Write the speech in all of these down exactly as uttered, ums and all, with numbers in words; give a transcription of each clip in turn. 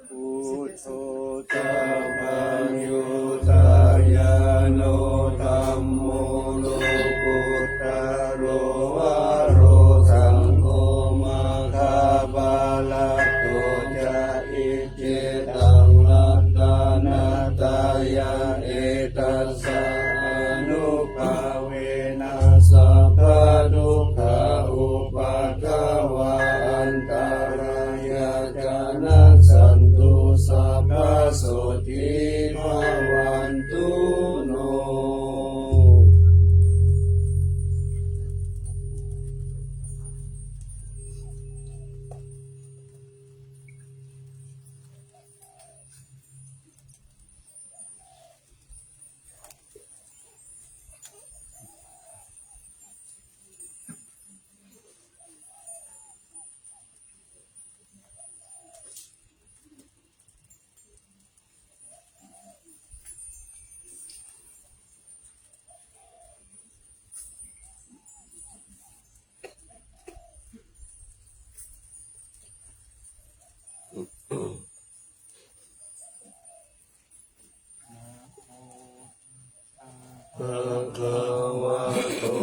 Buddho ca bhāyuṭṭhāya no dhammo lokuttaro varo saṅgho maggaphalaṭṭho ca icchitaṃ ratanattayena etassa ānubhāvena sabbadukkhā upaddavā antarāyā ca nassantu sabbasotthī bhavantu no. Bhagavato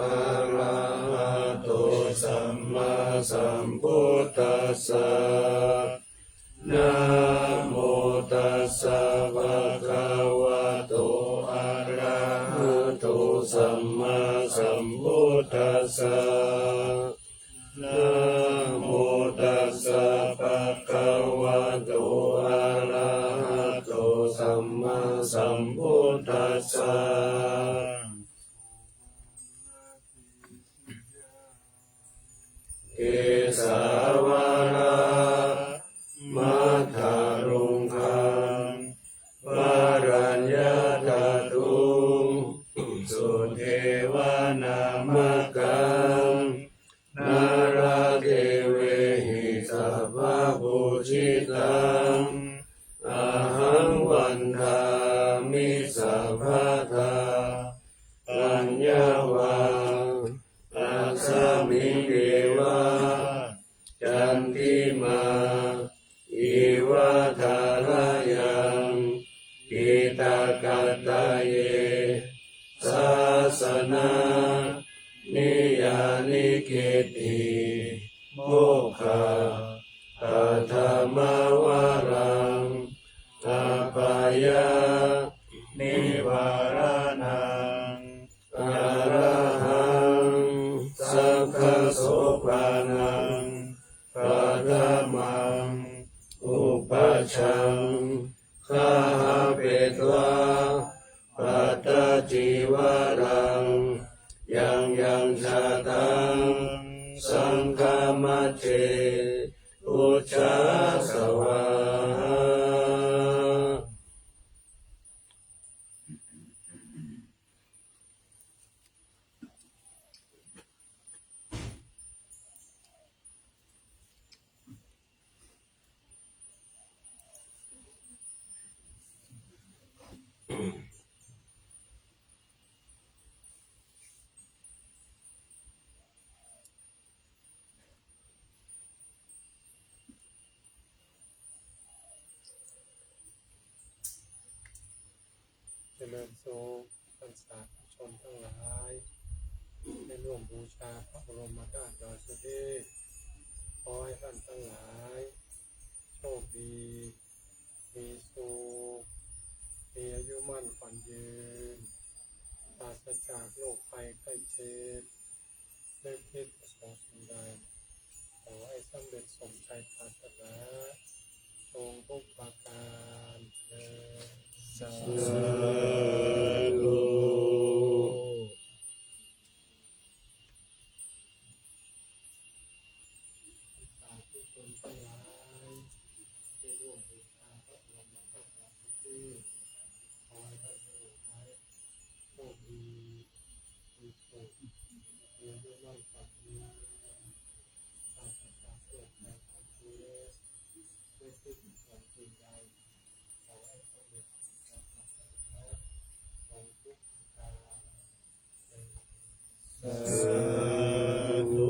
arahato sammāsambuddhassa. Namo tassa bhagavato arahato sammāsambuddhassa. Namo tassa bhagavato arahato sammāsambuddhassa. Kesāvāraṃ matthaluṅgaṃ varaññatatuṃ sudevanāmakaṃ nāḷādevehi sabbapūjitaṃ ahaṃ vandāmi sabbadā. Paññāvā tasmiṃ yeva candimā iva thārayaṃ piṭakattaye sāsana niyāniketti mokkhapathama varaṃ apāyanivāraṇaṃ arahaṃ sakkhasopaṇaṃ paṭhamaṃ upajjhaṃ gahapetvā pattacīvaraṃ yaṃ yaṃ jātaṃ saṅghamajjhe pūjā svāhā. Jalōn sukkh. ท่านสาธุชนทั้งหลาย ได้ร่วมบูชาพระบรมธาตุดอยสุเทพ ขอให้ท่านทั้งหลาย โชคดี มีสุข มีอายุมั่นขวัญยืน ปราศจากโรคภัยไข้เจ็บ นึกคิดประสงค์สิ่งใด ขอให้สำเร็จสมใจปรารถนา จงทุกประการเทอญ สาธุ สาธุชนทั้งหลาย ที่ร่วมบูชาพระบรมธาตุดอยสุเทพ ขอให้ท่านทั้งหลาย โชคดี มีสุข มีอายุมั่นขวัญยืน ปราศจากโรคภัยไข้เจ็บ นึกคิดประสงค์สิ่งใด ขอให้สำเร็จสมใจปรารถนา จงทุกประการเทอญ สาธุ สาธุ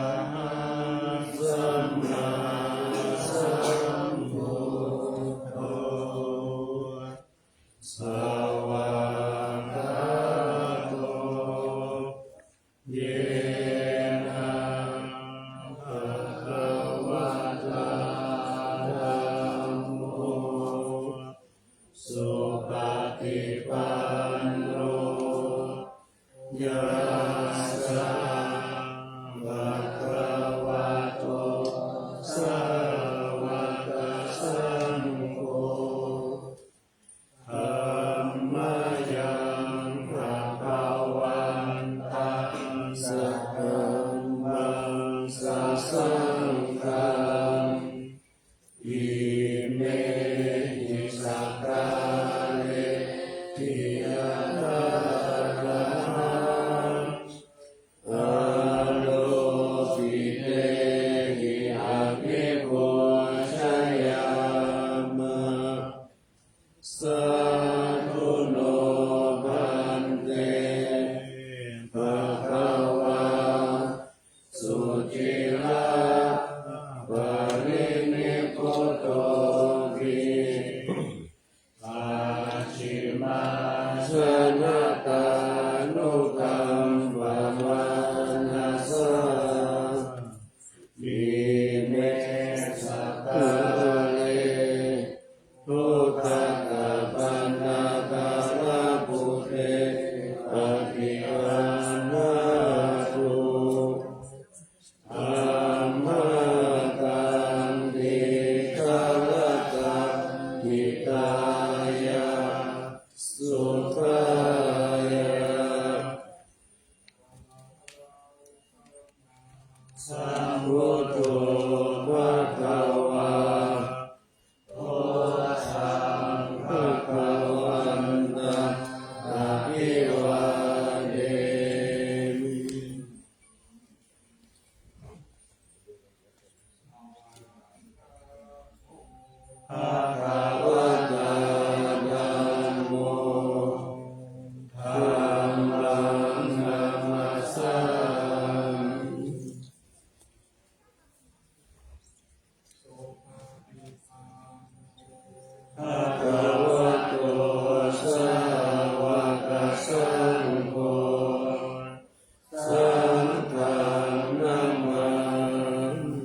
Arahaṃ sammāsambuddho svākkhāto yena bhagavatā dhammo supaṭipanno yassa bhagavato sāvakasaṅgho, tammayaṃ bhagavantaṃ sadhammaṃ sasaṅghaṃ imehi sakkārehi yathārahaṃ āropitehi abhipūjayāma. Sādhu no bhante bhagavā suciraparinibbutovi pacchimājanatānukampamānasā ime sakkāre uddakabaddhakaratthe paṭiggaṇhātu. Amhākaṃ dīgharattaṃ hitāya sukhāya. Sambuddho bhagavā, buddhaṃ bhagavantaṃ abhivādemi. Bhagavatā dhammo, dhammaṃ namassāmi. Bhagavato sāvakasaṅgho, saṅghaṃ namāmi.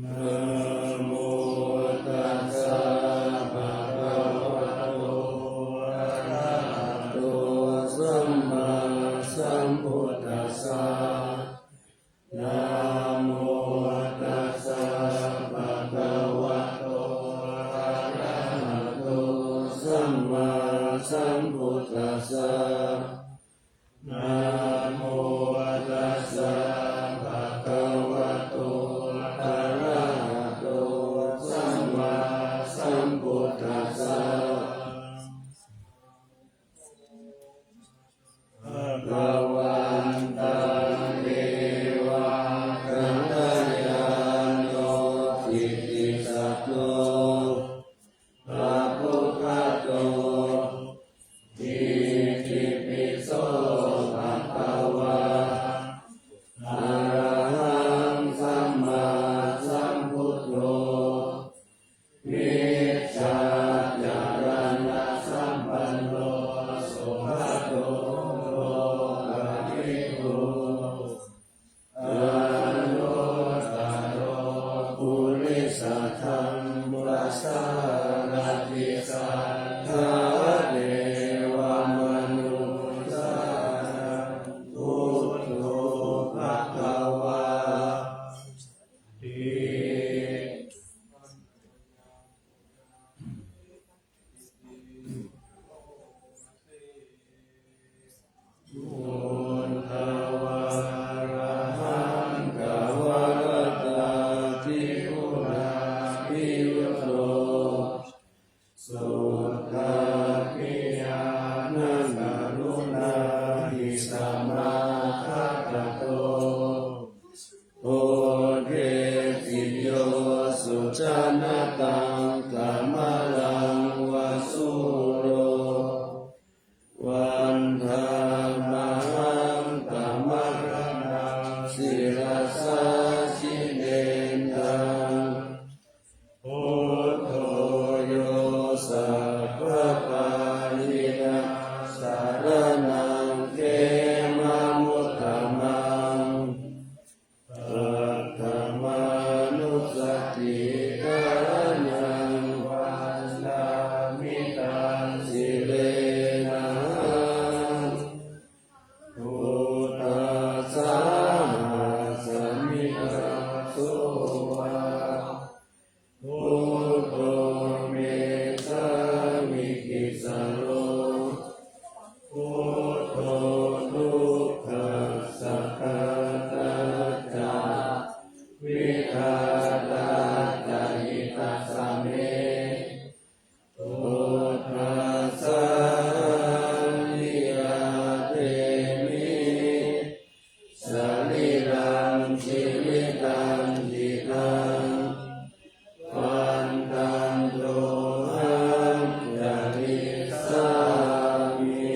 Namo tassa bhagavato arahato sammāsambuddhassa. Namo tassa bhagavato arahato sammāsambuddhassa. Namo tassa bhagavato arahato sammāsambuddhassa. Bhagavantaṃ devamanussānaṃ itipi so bhagavato, itipi so bhagavā arahaṃ sammāsambuddho vijjācaraṇasampanno sugato lokavidū anuttaro purisadammasārathi satthā devamanussānaṃ buddho bhagavā ti. Buddhavārahantavaratā āti guṇābhiyutto suddhābhiñāṇakaruṇā hi samāgatatto bodhesi yo sujanataṃ kamalaṃ va sūro vandāmahaṃ tamaharaṃ sirasā jinendaṃ. Buddho yo sabbapāṇīnaṃ saraṇaṃ khemamuttamaṃ. Paṭhamānussatiṭṭhānaṃ vandāmi taṃ sirenahaṃ. Buddhassāhasmi dāso va buddho me sāmikissaro buddho dukkhassa ghātā ca vidhātā ca hitassa me. Buddhassāhaṃ niyyādemi sarīrañjīvitañcidaṃ vandāmi carissāmi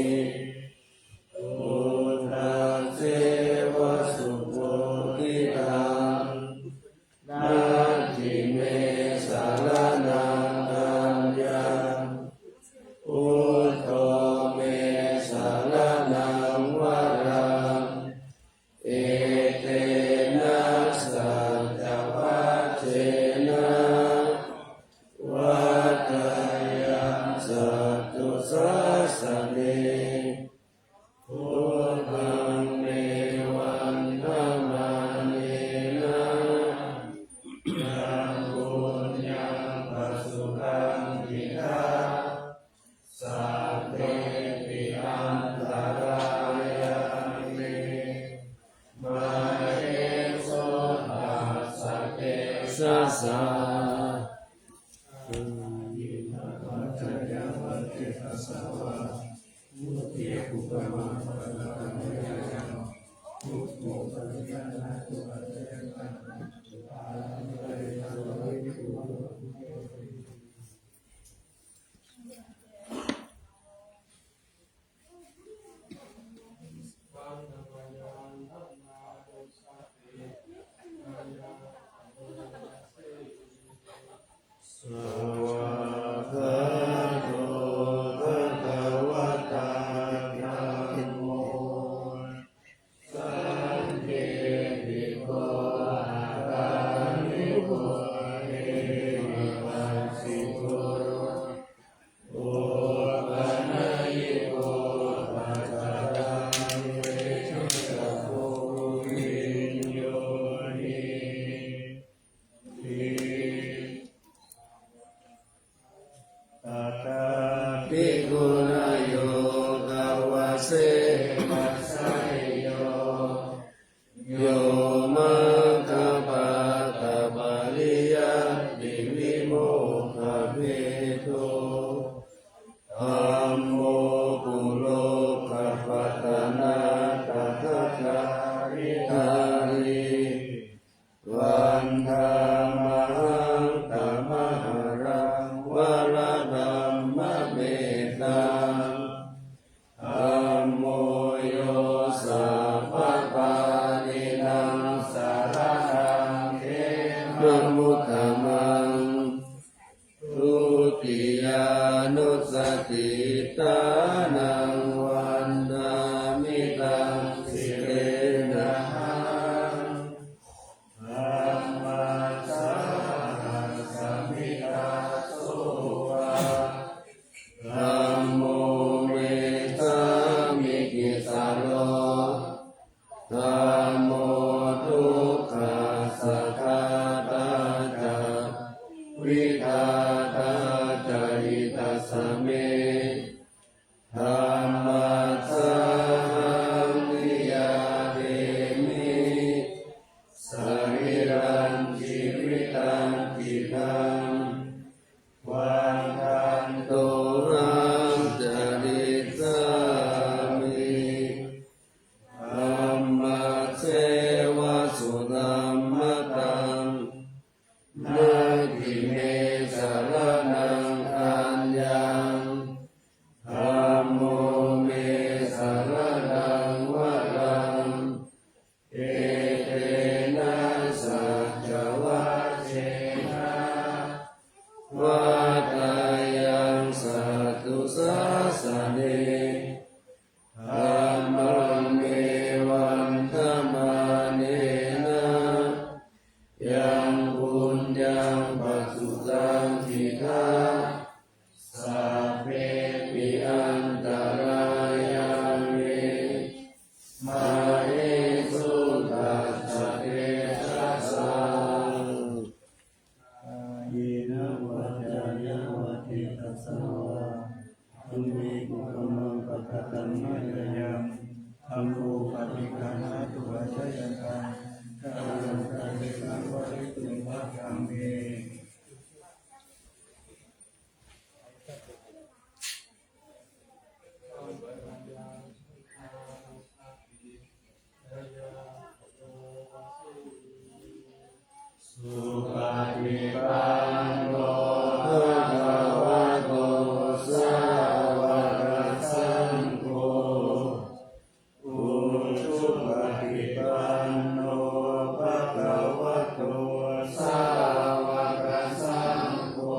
buddhasseva subodhitaṃ. Natthi me saraṇaṃ aññaṃ buddho me saraṇaṃ varaṃ. Etena saccavajjena vaḍḍheyyaṃ satthu sāsane. Buddhaṃ me vandamānena yaṃ puññaṃ pasutaṃ idha sabbepi antarāyā me māhesuṃ tassa tejasā. Svākkhāto bhagavatā dhammo Ratanattayadhāritāti. Vandāmahaṃ tamaharaṃ varadhammametaṃ. Dhammo yo sabbapaṇīnaṃ saraṇaṃ khemamuttamaṃ. Dutiyānussatiṭṭhānaṃ vandāmi taṃ sirenahaṃ. Dhammassāhasmi dāso va, dhammo me sāmikissaro. Dhammo dukkhassa ghātā ca vidhātā ca hitassa me. Dhammassāhaṃ niyyādemi sarīrañjīvitañcidaṃ. Vandantohaṃ carissāmi dhammasseva sudhammataṃ. Natthi me saraṇaṃ aññaṃ, dhammo me saraṇaṃ varaṃ. Etena saccavajjena vaḍḍheyyaṃ satthu sāsane. Dhammaṃ me vandamānena yaṃ puññaṃ pasutaṃ idha, sabbepi antarāyā me māhesuṃ tassa tejasā. Kāyena vācāya va cetasā vā, bhūmi kukammaṃ pakataṃ mayā yaṃ, dhammo paṭiggaṇhatu accayantaṃ, kālantare saṃvarituṃ va dhamme. Supaṭipanno bhagavato sāvakasaṅgho, ujupaṭipanno bhagavato sāvakasaṅgho,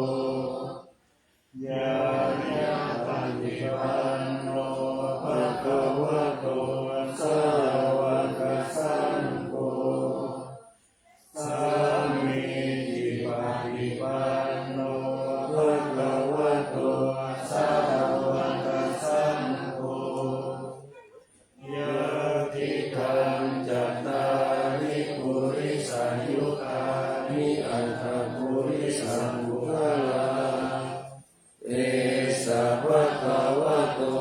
ñāyapaṭipanno bhagavato sāvakasaṅgho, sāmīcipaṭipanno bhagavato sāvakasaṅgho, yadidaṃ cattāri purisayugāni aṭṭha purisapuggalā, esa bhagavato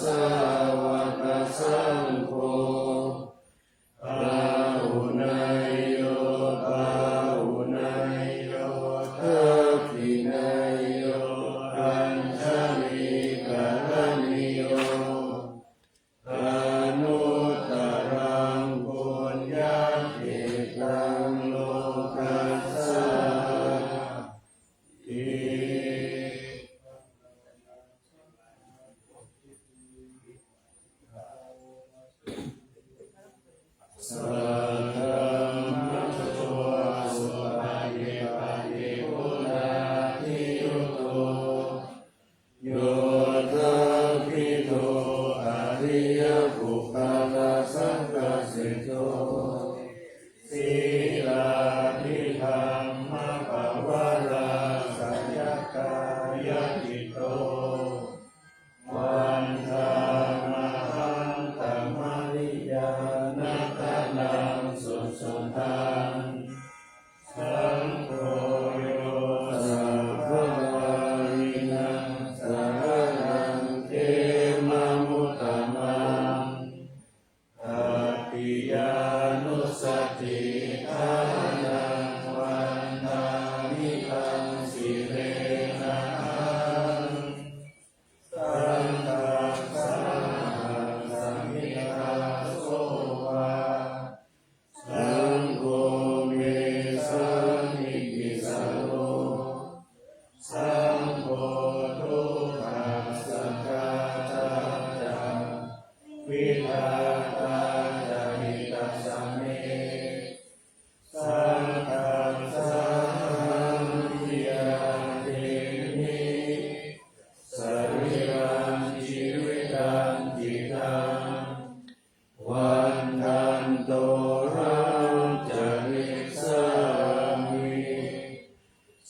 sāvakasaṅgho, āhuneyyo pāhuneyyo dakkhiṇeyyo añjalikaraṇīyo, anuttaraṃ puññakkhettaṃ lokassāti. Saddhammajo supaṭipattiguṇādiyutto, yoṭṭhabbidho ariyapuggalasaṅghaseṭṭho, sīlādidhammapavarāsayakāyacitto, vandāmahaṃ tamariyāna gaṇaṃ susuddhaṃ. Saṅgho yo sabbaṃ saraṇaṃ khemamuttamaṃ, Ātātācitasme saṅghassāhaṃ niyyādemi sarīrañjīvitañcidaṃ. Vandantohaṃ carissāmi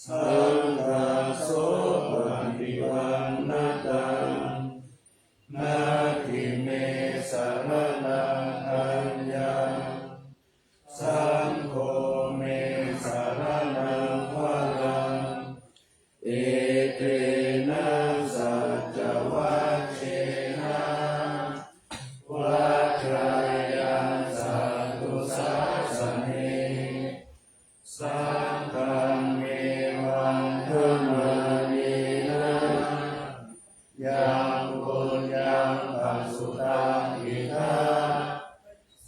saṅghassopaṭipannataṃ. Natthi me saraṇaṃ aññaṃ, saṅgho me saraṇaṃ varaṃ. Etena saccavajjena vaḍḍheyyaṃ satthu sāsane. Saṅghaṃ me vandamānena yaṃ puññaṃ pasutaṃ idha,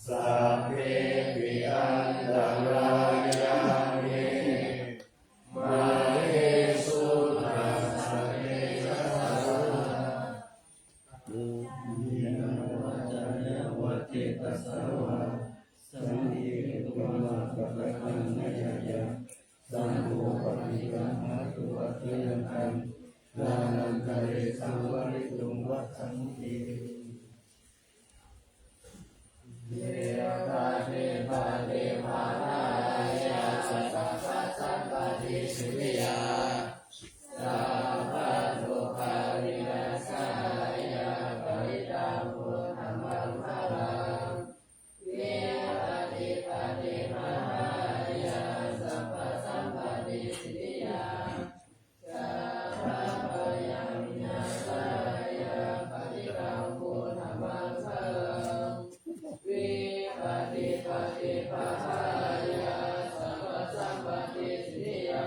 sabbepi antarāyā me māhesuṃ tassa tejasā. Kāyena vācāya va cetasā vā, saṅghe kukammaṃ pakataṃ mayā yaṃ, saṅgho paṭiggaṇhatu accayantaṃ, kālantare saṃvarituṃ va saṅghe. Iddhībhiṃ paṭibāhāya sabbasampattisiddhiyā, sabbarogavināsāya parittaṃ brūtha maṅgalaṃ. Iddhībhiṃ paṭibāhāya sabbasampattisiddhiyā, sabbabyāvināsāya parittaṃ brūtha maṅgalaṃ. Iddhībhiṃ paṭibāhāya sabbasampattisiddhiyā,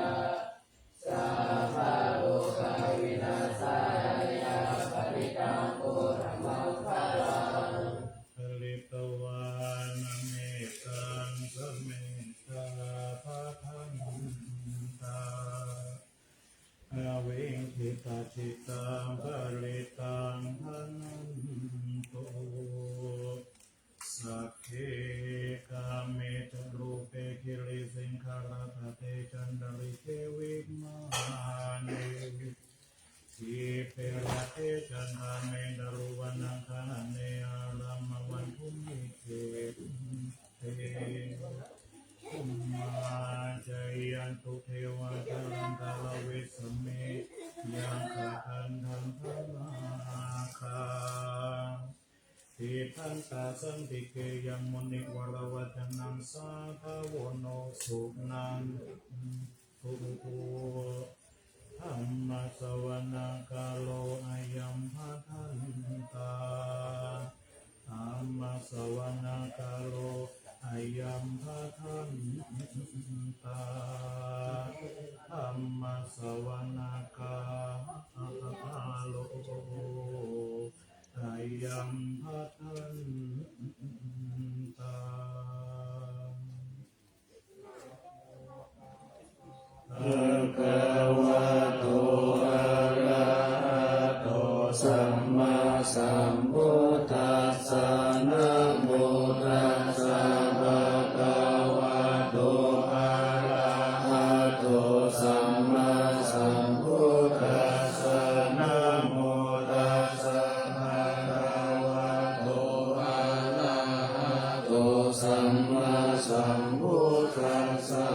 sabbarogavināsāya parittaṃ brūtha maṅgalaṃ. Pharitvāna mettaṃ samettā bhadantā, avikkhittacittā parittaṃ bhaṇantu. Sagge kāme ca rūpe girisikharataṭe cantalikkhe vimāne, dīpe raṭṭhe ca gāme taruvanagahane āraṃmavaṭṭhūhi khette, bhummā cāyantu devā jalathalavisame yakkhagandhabbanāgā, tiṭṭhantā santike yaṃ munivaravacanaṃ sādhavo no suṇantu. Dhammassavanakālo ayambhadantā. Dhammassavanakālo ayambhadantā. Dhammassavanakālo ayambhadantā. Bhagavato arahato sammāsambuddhassa. Namo tassa bhagavato arahato sammāsambuddhassa. Namo tassa bhagavato arahato sammāsambuddhassa.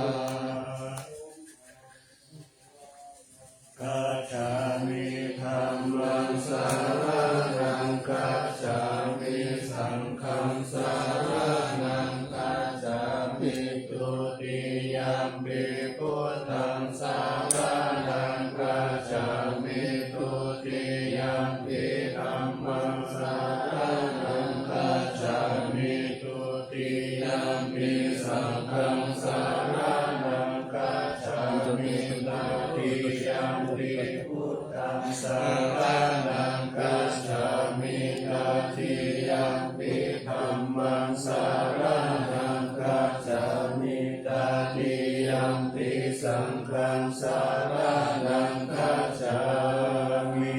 Gacchāmi dhammaṃ saraṇaṃ gacchāmi, saṅghaṃ saraṇaṃ gacchāmi, dutiyampi buddhaṃ saraṇaṃ gacchāmi, dutiyampi dhammaṃ saraṇaṃ gacchāmi, dutiyampi saṅghaṃ saraṇaṃ gacchāmi, tatiyampi buddhaṃ saraṇaṃ gacchāmi, tatiyampi dhammaṃ saraṇaṃ gacchāmi, tatiyampi saṅghaṃ saraṇaṃ gacchāmi.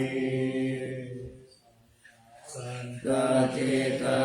Satta citta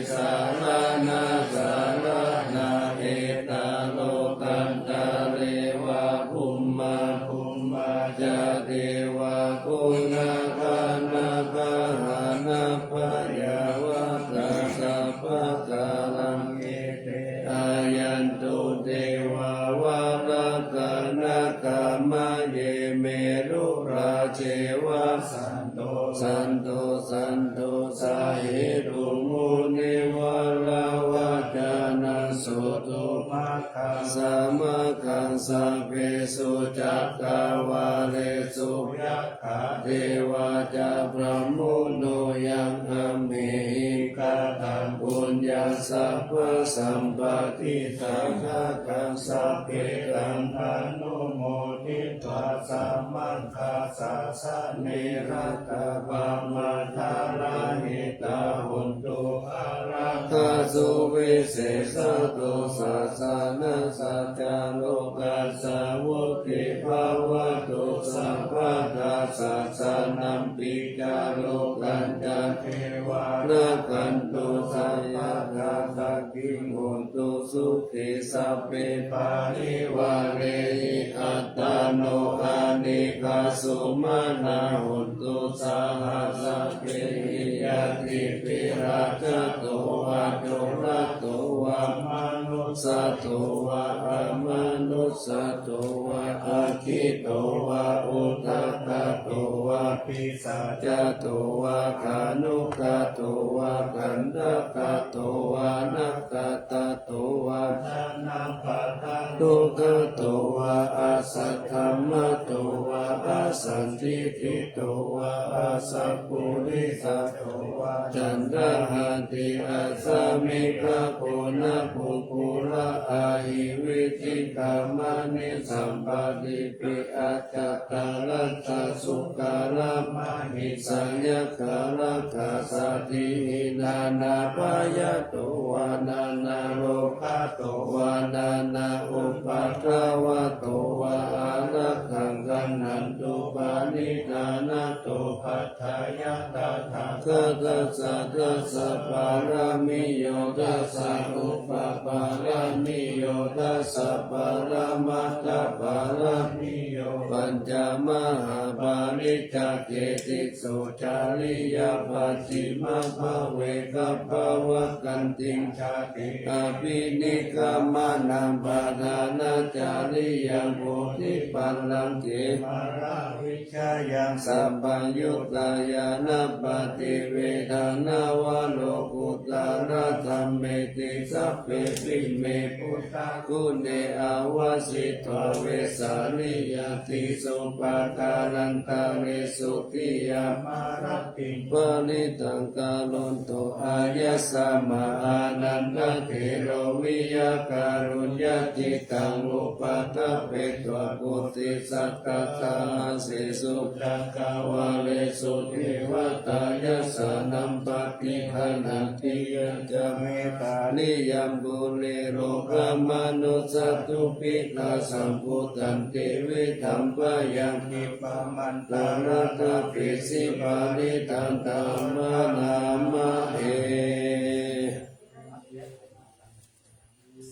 saraṇasaraṇā, etā lokantare va bhummā bhummā ca devā, ko nāgā nāgagahaṇabyāvaṭā, sabbakāraṃ ete āyantu devā, varakkhaṇakkhamāye merurājeva. Santo santo santo sahetuṃ munivaravacanaṃ, sutvā mahāsamaggā sabbesu cakkavāḷesu, yakkhā devā ca brahmuno yaṃ amhehi, kataṃ puññaṃ sabbasampatti sādhakaṃ, sabbe taṃ anumoditvā samaggā sāsane ratā, pamādārahitatā hontu, arahā suvisesato, sāsanasācaro, dāsā vuḍḍhī bhavatu sabbadā, sāsanampi ca lokañca devā rakkhantu sabbadā, saṅghiṃ hontu sukhī sabbe parivārehi, attāno anīghā sumanā hontu, saha sabbehi ñātibhi. Rājato vā corato vā manussato vā amanussato vā, aggito vā udakato vā pisācato vā khāṇukato vā kaṇṭakato vā nakkhattato vā janapadarogato vā asaddhammato vā asandiṭṭhito vā asappurisato vā caṇḍahatthi-assamigagoṇakukkura-ahivicchikamaṇisappadīpi-accha- taraccha sūkaramahisayakkha-rakkhasaddhi-hīnā nābhayato vā nānārogato vā nānāupaddavato vā ārakkhaṃ gaṇhantu paṇḍitā. Nātho paṭṭhāya tathāgatassa dasapāramiyo dasaupaparamiyo dasaparamatthapāramiyo pañcamahāpariccāge tisso cariyā pacchimabhave gabbhāvakkantiṃ jātiṃ abhinikkhamanaṃ padhānacariyaṃ bodhipallaṅke māravi- jjayaṃ sabbaññutañāṇappaṭivedhaṃ navalokuttaradhammeti sabbepime buddhaguṇe āvajjitvā vesāliyā tīsu pākārantaresu tiyāmarattiṃ parittaṃ karonto āyasmā ānandatthero viya kāruññacittaṃ upaṭṭhapetvā koṭisatasahassesu cakkavāḷesu devatā yassāṇaṃ paṭiggaṇhanti yañca mettāriyaṃ pure rogāmanussadubbhikkhasambhūtantividhaṃ bhayaṃ khippamantaradhāpesi parittaṃ taṃ bhaṇāma he.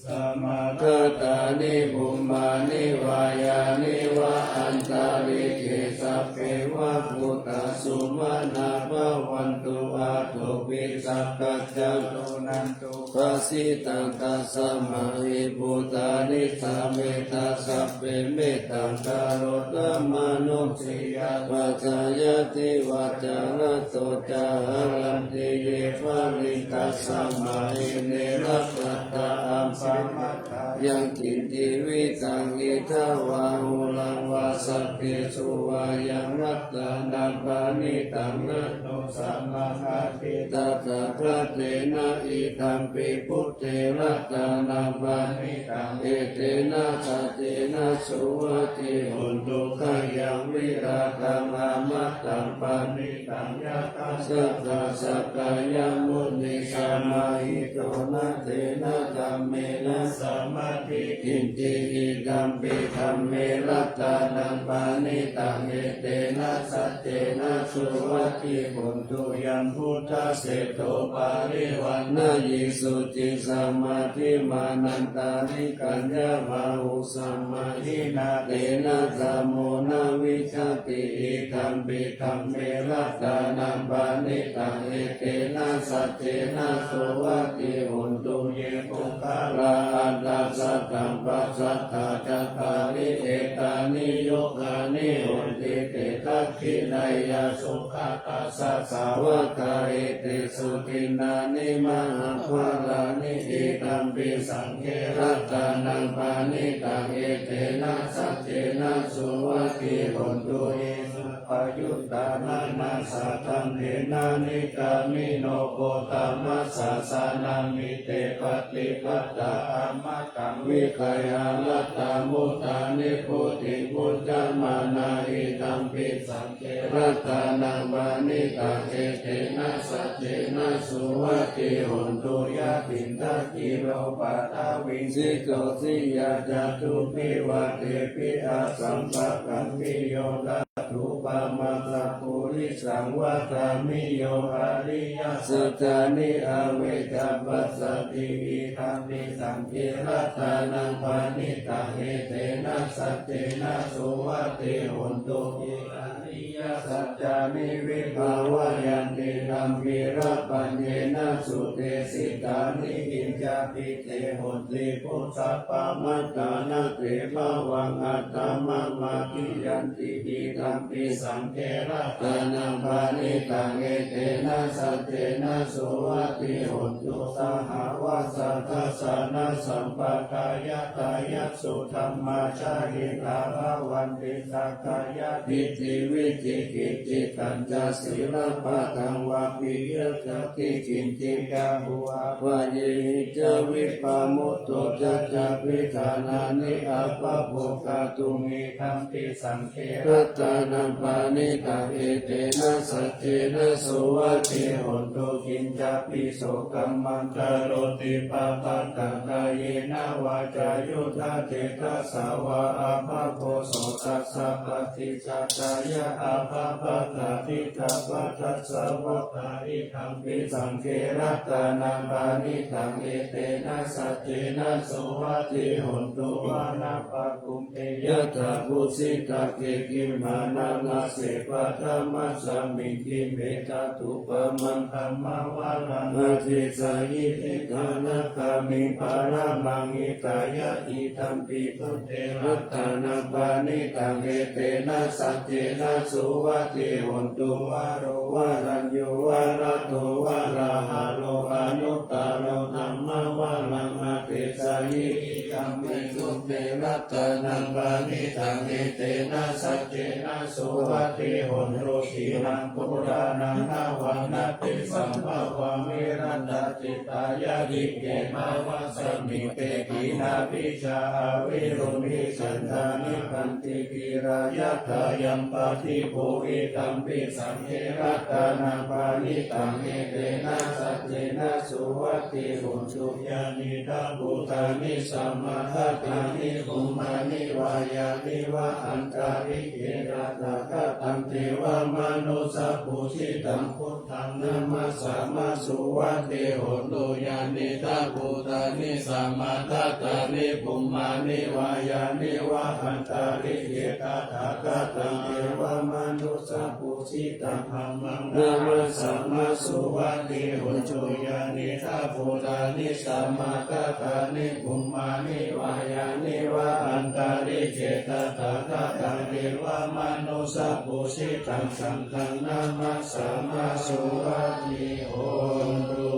Samāgatāni bhummāni vā yāni va antalikkhe sabbe va bhūtā sumanā bhavantu athopi sakkacca suṇantu bhāsitaṃ. Tasmā hi bhūtā nisāmetha sabbe mettaṃ karotha mānusiyā pajāya divā ca ratto ca haranti ye baliṃ. Tasmā hi ne rakkhatha appamattā yaṃ kiñci vittaṃ idha vā huraṃ vā saggesu vā yaṃ ratanaṃ paṇītaṃ na no samaṃ atthi tathāgatena idampi buddhe ratanaṃ paṇītaṃ etena saccena suvatthi hotu. Khayaṃ virāgaṃ amataṃ paṇītaṃ yadajjhagā sakyamunī samāhito na tena dhammena samatthi kiñci idampi dhamme ratanaṃ paṇītaṃ etena saccena suvatthi hotu. Yambuddhaseṭṭho parivaṇ Nāyī suciṃ samādhimānantarikaññamāhu samāhina, tena samo na vijjati. Idampi dhamme ratanaṃ paṇītaṃ, etena saccena suvatthi hotu. Ye puggalā aṭṭha sataṃ pasatthā, cattāri etāni yugāni honti, te dakkhiṇeyyā sugatassa sāvakā, etesu dinnāni mahapphalāni. Idampi saṅghe ratanaṃ paṇītaṃ, etena saccena suvatthi hotu. Ye suppayuttā manasā daḷhena, nikkāmino gotamasāsanamhi, te pattipattā amataṃ vigayha, laddhā mudhā nibbutiṃ bhuñjamānā. Idampi saṅghe ratanaṃ paṇītaṃ, etena saccena suvatthi hotu. Yathindakhīlo paṭhaviṃ, sito siyā catubbhi vātehi, asampakampiyo tathūpamaṃ, sappurisaṃ vadāmi, yo ariyasaccāni avecca passati. Idampi saṅghe ratanaṃ paṇītaṃ, etena saccena suvatthi hotu. Ye ariyasaccāni vibhāvayanti, gambhīrapaññena sudesitāni, kiñcāpi te honti bhusappamattā, na te bhavaṃ aṭṭhamamādiyanti. Idampi saṅghe ratanaṃ paṇītaṃ, etena saccena suvatthi hotu. Sahāvassa dassanasampadāya, tayassu dhammā jahitā bhavanti, sakkāyadiṭṭhi vicikicchitañca, sīlabbataṃ vāpiya jāti, kiñci jāhu appayihi ca, vippamutto ca cābhiṭhānāni appabhokkhatuṃ. Idampi saṅghe ratanaṃ paṇītaṃ, etena saccena suvatthi hotu. Kiñcāpi so kammaṃ karoti pāpakaṃ, kāyena vācāyuda cetasā vā, appabho so tassa paṭicchādāya, appamādā diṭṭhapadassa vuttā. Idampi saṅghe ratanaṃ paṇītaṃ, etena saccena suvatthi hotu. Vanappagumbe yathā phussitagge, gimhānamāse paṭhamasmiṃ gimhe, tathūpamaṃ dhammavaraṃ adesayi, nibbānagāmiṃ paramaṃ hitāya. Idampi buddhe ratanaṃ paṇītaṃ, etena saccena suvatthi hotu. Varo varaññū varado varāharo, anuttaro dhammavaraṃ adesayi, idampi buddhe ratanaṃ paṇītaṃ, etena saccena suvatthi hotu. Khīṇaṃ purāṇaṃ navaṃ natthi sambhavaṃ, virattacittāyatike nava samiṃ, te khīṇabījā avirūḷhichandā, nibbanti dhīrā yathāyampadīpo. Idampi saṅghe ratanaṃ paṇītaṃ, etena saccena suvatthi hotu. Yānīdha bhūtāni samāgatāni, bhummāni vā yāni va antalikkhe, tathāgataṃ devamanussapūjitaṃ, buddhaṃ namassāma suvatthi hotu. Yānīdha bhūtāni samāgatāni, bhummāni vā yāni va antalikkhe, tathāgataṃ devamanussapūjitaṃ, dhammaṃ namassāma suvatthi hotu. Yānīdha bhūtāni samāgatāni, bhummāni vā yāni va antalikkhe, tathāgataṃ devamanussapūjitaṃ, saṅghaṃ namassāma suvatthi hotu.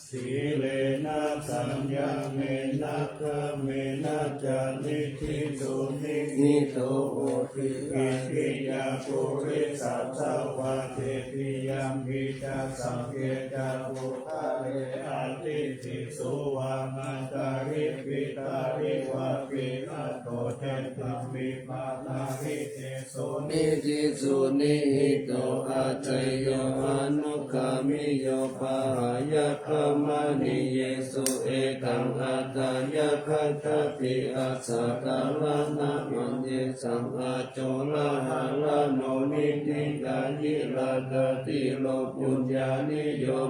Sīlena saññamena damena ca niṭṭhito niṭṭhito hoti. Pītiyā purisasavā, tetiyampi ca saṅghe ca puggalā, aṭṭhiti suvaṃ antalikkhitāriva, pinato cetāmi paṭhaviṃ tesaṃ Nidhi suvinimmitto ācariyo anugaminīyo pahāya khamaniyesu etaṃ atthāya gacchanti. Ajjhatarana maññesaṃ acoḷaharaṇo niṭṭhikāyirājathīro puññāniyo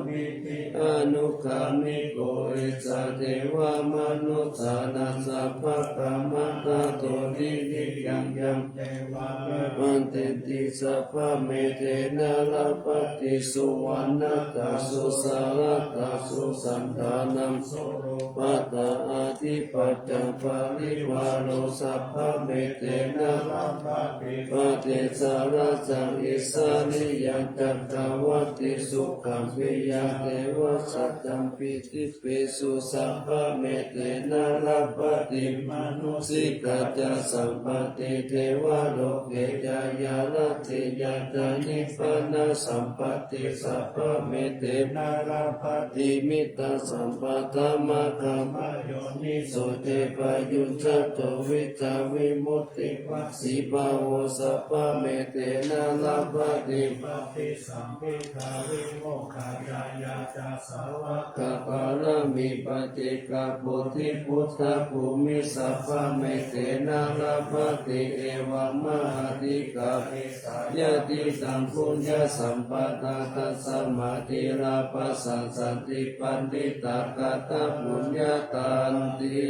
anugaminīyo icchadevamanussānaṃ sabbakammaṭṭhāto niṭṭhitaṃ yaṃ devā nibbindati sabbamertena labhati suvaṇṇatā susaratā susantānā sulokapadā ādhipaccaparivāro sabbamertena labhati paṭisarajaṃ isariyaṃ cakkavattī sukhaṃ piyā devā saddhampi dibesu sabbamertena labhati manussikā ca sampatti devaloke ca yā rājikā ca nibbānasampatti sabbamertena labhati mittasampadā maggapāyonīso devayujjhato vijjā vimutti pasībhavo sabbamertena labhati paṭisambidhā vimokkhañāṇañca sāvakapāramī paṭikkhabhoti buddhabhūmiṃ sabbamertena labhati evammahaddhikā esa yadidaṃ puññasampadā tasmā dhīrā bhaṇanti paṇḍitā katapuññatāti.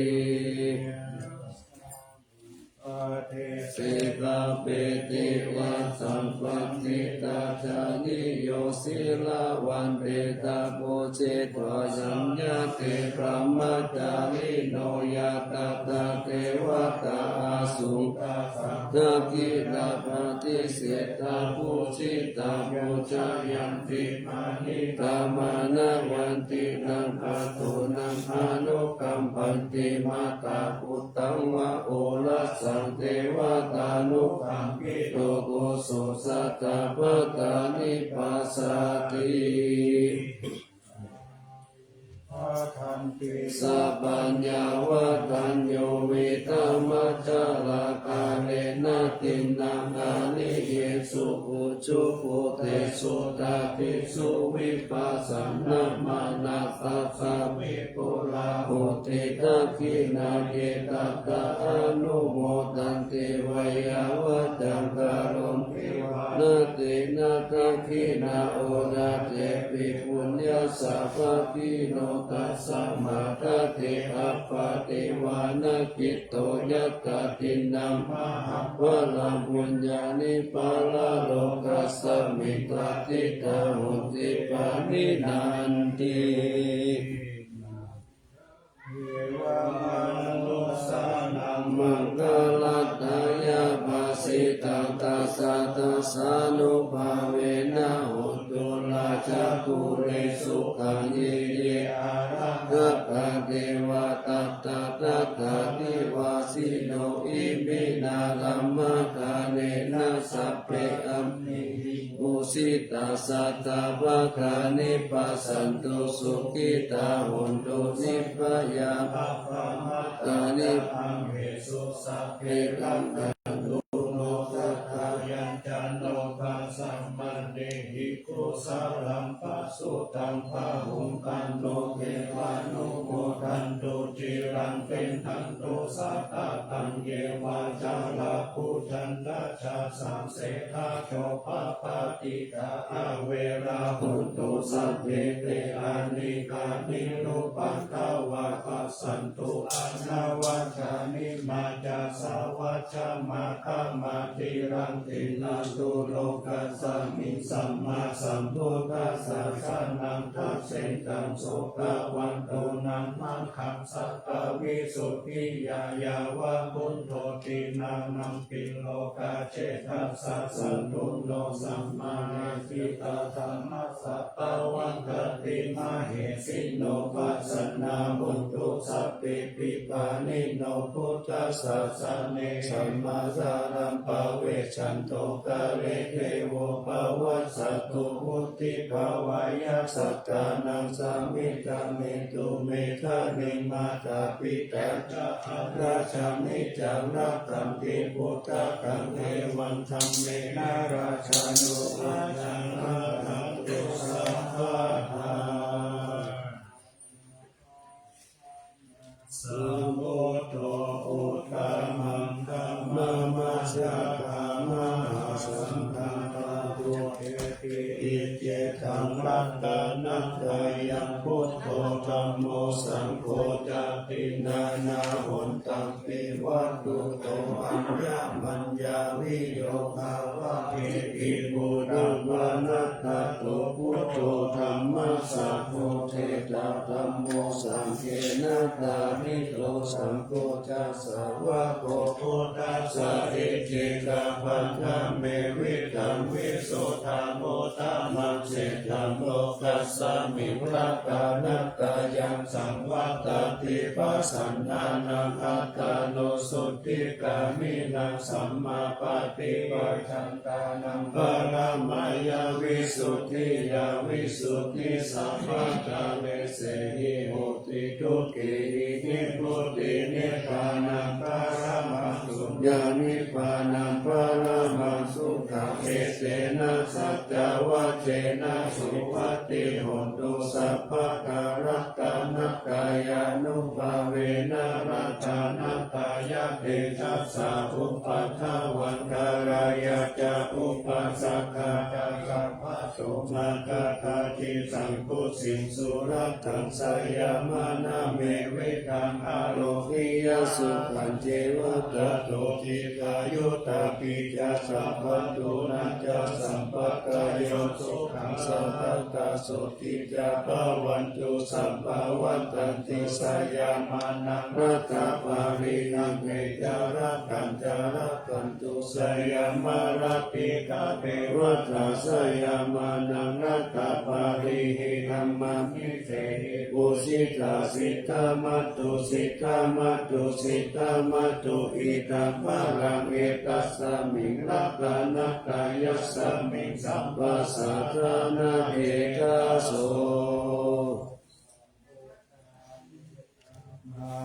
Sekapeti vā sampattitā ca niyo sīlavā petāpujitvā yaṃ ñāti brahmacārino yā tattha devatā asuṃ dakkhiṇā paṭisesā pūjitā pūjayanti paṇītā mānavaṃ tīṇaṃ āguṇaṃ anukampanti mātā puttaṃ vā orasaṃ devatānukampito ujū satthā bhātā nipasāti. Bhaddantī sapaññā vadaññū vītamajjhārā kālena dinnaṃ ariyesu ujubhūtesu tatesu vippasannamanā sattā vipulā hoti dakkhiṇā. Ye tattha anumodanti veyyāvaccaṃ karonti vā na tena dakkhiṇā. Oratepi puññassa bhāgino tasmā dade appaṭivānakitto yattha dinnaṃ mahapphalaṃ puññāni paralokasmiṃ patiṭṭhā honti pahīnanti. Maṅgalatthāya bhāsitaṃ tassa dassānubhāvena hotu rājagure sukhaṃ. Ye ye ārakkhakā devā tatra tattha nivāsino iminā brahmagaṇena sabbe amhehi pūjitā satthā pāgāni passantu sukhitā hontu nibbhayā apamadāni amhesu sabbe rakkhantu no cattayañca nokāsamanehi kusalaṃ pasutaṃ bahūkaṃ no devānumodantu ciraṃ tiṭṭhantu satapaṃ. Ye vā jalābujā rājā saṃsedajotapādi tā averā hontu sabbe te anekā nirupaddavā passantu anavajjāni maccasāvajjamakkhamatiraṃ tiṭṭhantu lokasmiṃ. Sammāsambuddhassa sāsanaṃ dassetaṃ sotavanto namakkham sattavisuddhiyā yāva buddho jinanampi lokache dassasatu no sammānesi tadammassatavatthati mahesino. Pasannā hontu sabbepi pāṇino buddhasāsane sammā dhāraṃ pavecchanto kāle devo pava Satthu vuḍḍhibhāvāya sattānaṃ samiddhaṃ netu medaniṃ. Mātā pitā ca atrajaṃ niccaṃ rakkhanti puttakaṃ evaṃ dhammena rājāno pajaṃ rakkhantu sabbadā. Sambuddho uttamaṃ dhammam majjhattā mahāsaṅghaṃ pāturahepi icchitaṃ ratanattayaṃ buddho dhammo saṅgho ca tiṇṇannahontampi vatthuto ayamanāyā viyogā vāditī buddhaṃ panāgato buddho dhammasāvako ṭhitā dhammo saṅghena pālito saṅgho ca sāvako buddhassa icchikā paññā me vitaṃ visuddhaṃ uttamaṃ seṭṭhaṃ lokasmiṃ ratanattayaṃ saṃvattati pasannānaṃ attāno suddhigāmīnaṃ sammāpaṭipajan tānaṃ paramāya visuddhiyā visuddhi sabbakāresehi hoti. Dukkhāhi nibbutiṃ nibbānaṃ paramaṃ suññaṃ nibbānaṃ paramaṃ sukhaṃ etena saccavajjena suvatthi hotu sabbadā ratanattayānubhāvena ratanattayate jassa upaddavaṃ kārāya ca upasaṅkā ca sabbaso maggapāṭisaṅkhuddhiṃ surakkhaṃ sayamānā me vitaṃ āropiya sukhañceva tato dīghāyutā pi ca sabbato na ca sampakayo sukhaṃ sabbattha sotthī ca bhavantu sabbā vaḍḍhantu sayamānaṃ rattāparihaññe ca rakkhañca rakkhantu sayamā rakkhitabbe vaḍḍhā sayamānaṃ rattāparihi dhammamhi sehi pūjitā siddhamatu siddhamatu siddhamatu idaṃ balaṃ etasmiṃ ratanattayasmiṃ sabbasatthanatedaso.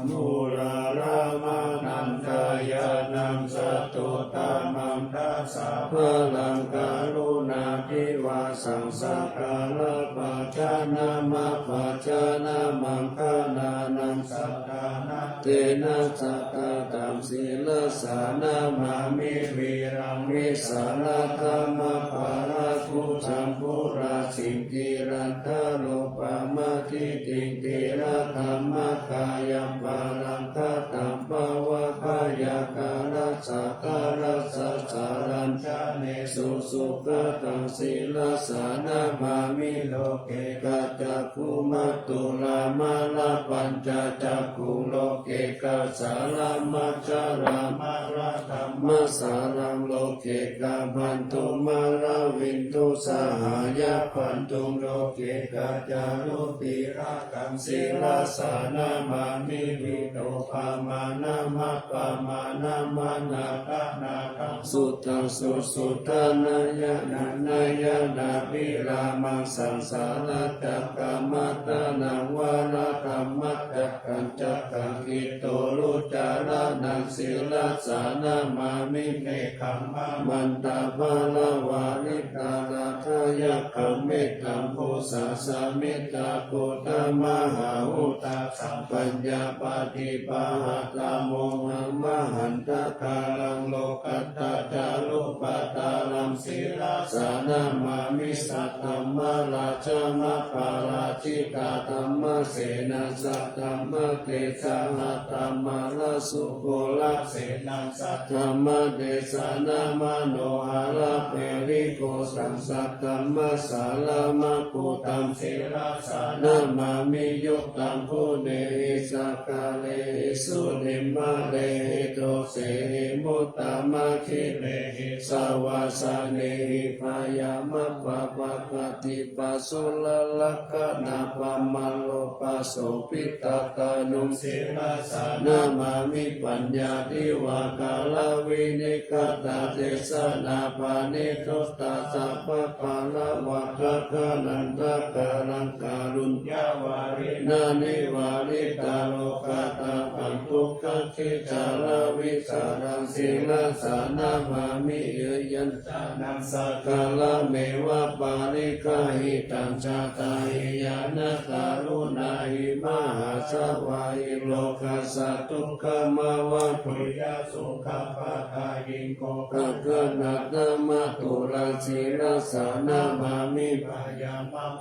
Mūlāramānandayaṇaṃ satottamaṃ dasabalaṃ karuṇābhivāsaṃ sakalapajanamabbajanaṃ gaṇānaṃ sattannaṃ tena sattataṃ sirasā namāmi vīraṃ vīsāladhammabhālakujaṃ purāsiṃ girigaṅgāropamādiṭṭhiṃ tiradhammakayaṃ pāṇaṅkataṃ pāvagayhārakarasakārassa sāraṃ janesu sugataṃ sirasā namāmi loke. Kaccakuvātulāmārapañjacakkhuṃ lokekasāramajjharāmāradhammāsāraṃ lokekabhantumaravindusahāyabhantuṃ lokekacārubhira taṃ sirasā namāmi vīroopamānamappamāṇamanāganāgaṃ suddhaṃ susuddhanayaṇayaṇabhirāmaṃ saṃsāracakkamatalaṃ varaṃ dhammacakkam cakkaṃ khittolūcaraṇaṃ sirasā namāmi nekkhammamantapaṇṇāvāriṃ dānādāyakaṃ mettambusasā mettā khuddamahā udāsaṃ paññāpadīpahatthaṃ mohamahantakāraṃ lokuttacārubhaddaraṃ sirasā namāmi saddhammaraksamappārājitatammasena saddhammatejahatthammārāsukolasena saddhammadesanamanohārapāṇikosaṃ saddhamma Sālamagutthaṃ sirasā namāmi, yuddhaṃ guṇehi sakaḷehi, sūnimmaḷehi dosehi, muttamanāgalehi savāsanehi, bhayamappamakaccupasūlallakkhana bhammāropasobhitattā nuṃ sirasā namāmi. Paññā divā kālā vinegata desanā, paṇīto tassa puggalā, vācāhaṃ vandāmaha kāruññavāsinā, nivārīta lokatāpaṃ dukkhāti jālavīsaraṃ, sirasā namāmi. Yañca naṃ sakarameva pariggāhitaṃ, jātā hi ñāṇakaruṇā hi mahāsavā hi, lokassa dukkhamāva puyya sukhapadaṃ hi, gokkhaṇattamāturaṃ sirasā namāmi. Bhayamappamakaccupasūlallakkhana bhammāropasobhitattā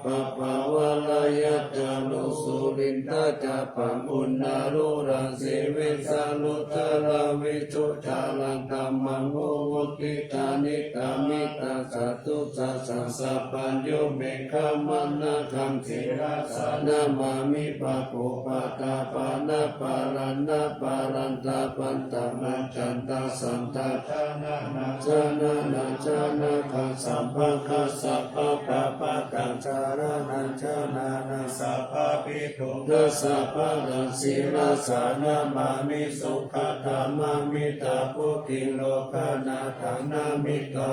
nuṃ sirasā namāmi. Bhayamappamakaruṇā sūlintacabbaṃ, uṇṇānūraṃ sīvisaruciraṃ, visuddhajālaṃ dhammaṃ vimuccitantaṃ, hitāyamanaṃ satthu sāsanaṃ, sabbañño me khamatha naṃ, sirasā namāmi. Pāpūpaṭṭhapāṇābhāraṃ, nābhāraṃ dābhaṇham, ajjhattaṃ saṇṭhānaṃ, janānañca nānābhāsmaṃ, sabbattha pāpaggaṃ, jarānañca nānābhāsmaṃ, sabbapi dukkhassa parittānaṃ, sirasā namāmi. Sukhā dhammā mittabuddhi, lokanāthaṃ nāmitvā,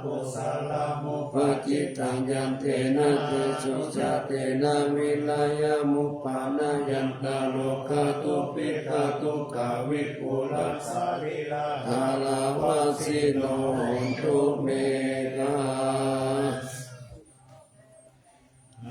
kusalamuppaṭṭhitaṃ, yantena janesuṃ, jātena virayamuppannāya, taṃ lokaṃ dubhikkhā dukkhā, vipulā sārīrikā dāravāsino hontu me.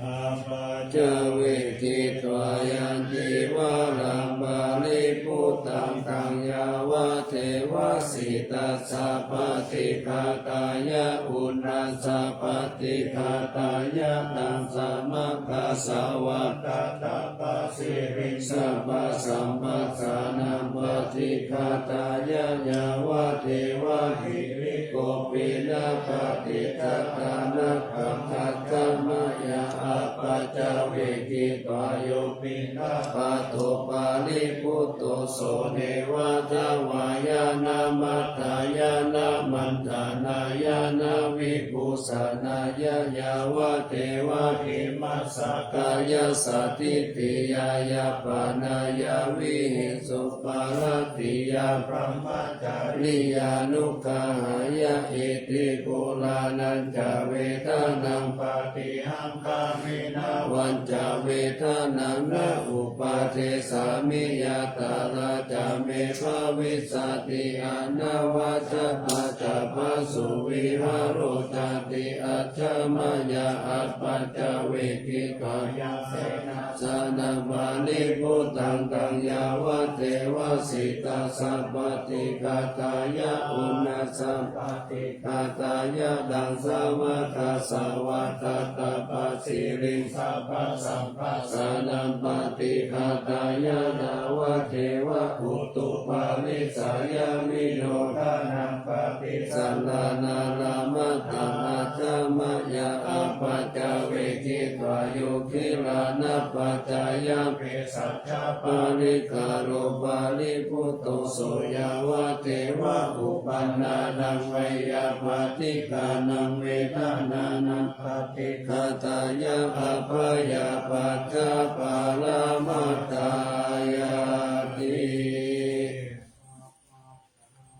Apaccavekkhitvā yaṃ cīvaraṃ paribhuttaṃ, taṃ yāvadeva sītassa paṭighātāya, uṇhassa paṭighātāya, taṃ samaggāsavattantaṃ, siriṃ sabbasampadaṃ paṭighātāya, yāvadeva hirikopinapaṭicchādanaṃ, aṭṭhaṃ aṭṭhamāya. Apaccavekkhitvā yo piṇḍapāto paribhutto, so neva davāya na madāya na maṇḍanāya na vibhūsanāya, yāvadeva imassa kāyassa ṭhitiyā yāpanāya vihiṃsuparatiyā brahmacariyānuggahāya, iti purāṇañca vedanaṃ paṭihaṅ khāmi, navañca vedanaṃ na uppādessāmi, yātrā ca me bhavissati anavajjatā ca phāsuvihāro cāti. Ajja mayā apaccavekkhitvā yaṃ senāsanaṃ paribhuttaṃ, taṃ yāvadeva sītassa paṭighātāya, uṇhassa paṭi ghātāya, taṃ samaggāsavattantaṃ, siriṃ sabbasampadaṃ paṭighātāya, yāvadeva utuparissayavinodanaṃ paṭisallānārāmatthaṃ. Ajja mayā apaccavekkhitvā yo gilānapaccayabhe sajjaparikkhāro paribhutto, so yāvadeva uppannānaṃ veyyābādhikānaṃ vedanānaṃ paṭighātāya, abyāpajjhaparamatāyāti.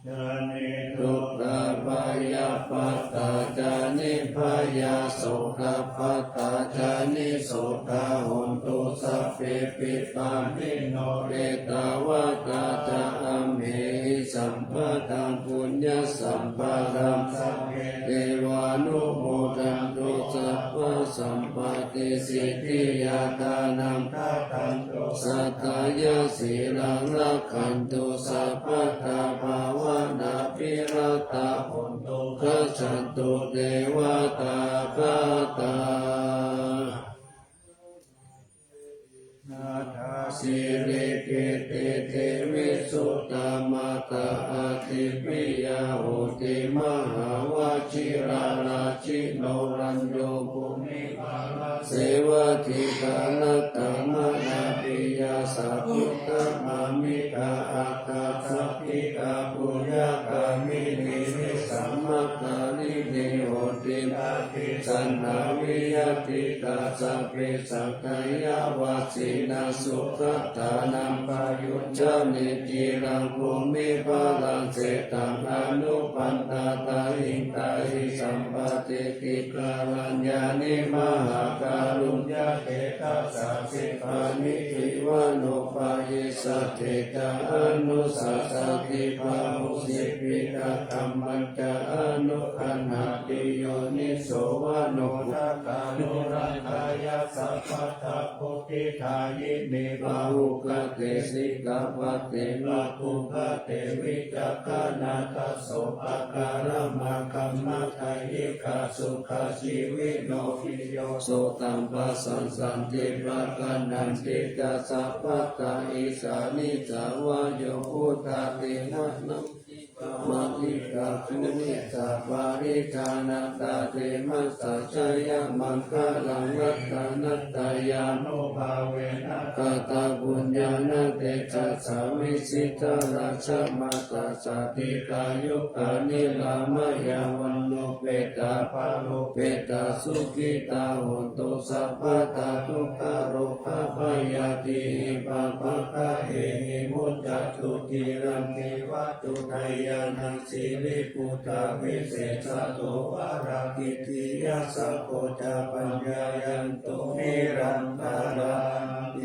Ca niddukkhā bhayappattā ca nibbhayā, sokappattā ca nissokā, hontu sabbepi pāṇino. Ettāvatā ca amhehi sambhataṃ puññasampadaṃ, sabbe devānumodantu sabbasampattisiddhiyā. Dānaṃ dadantu saddhāya, sīlaṃ rakkhantu sabbadā, bhāvanābhiratā hontu, gacchantu devatāgatā. Atha sīse paṭhavipokkhare, visuddhimaggaṃ adhigatā hosi, mahāvajirārajino, rañño sevātikā nāttamānā piyā sakuddamāmiqā aggāsahassīkā puññagāminī vītamānā vimuttā cābhisaṭṭhā viyattā ca sabbe saṅkhāravā jinaṃ sugatānaṃ payuñjāni ciraṃ bhūmiṃ bharanti setaṃ anupaṇṇātā hitāhi sampāti. Ṭhikāraññāni mahākāruññacetasā sippaṃ iddhībhānubhāseti ca anussasati bāhusī piṭakammacca anuggaṇhati yoniso manossakkāruṃ. Rakkhaṇatthāya sabbattha vuḍḍhidāyini pāhukate sikkhāpade pāpukate vicakkhaṇatha sopākāramakammagāyikā sukhajīvino viyoso taṃ passaṃ santi pakaṭṭhanti ca sabbattha. Isāne ca vāyo buddhadiṭṭhānaṃ divaṃkarumhi ca parittanantā timassa jayamaṅgalaṃ ratanattayānubhāvena katapuññāna tejasā vijitā rājamātā sādhikā yukā nirāmā yāva nupetā balupetā sukhitā hontu sabbadā. Dukkharogabhayaḍīhi pāpaggahehi muccantu dhīrā divā duṭṭhajānaṃ siriputtā visesato varasiddhi yasakko ca paññāya nirantaraṃ.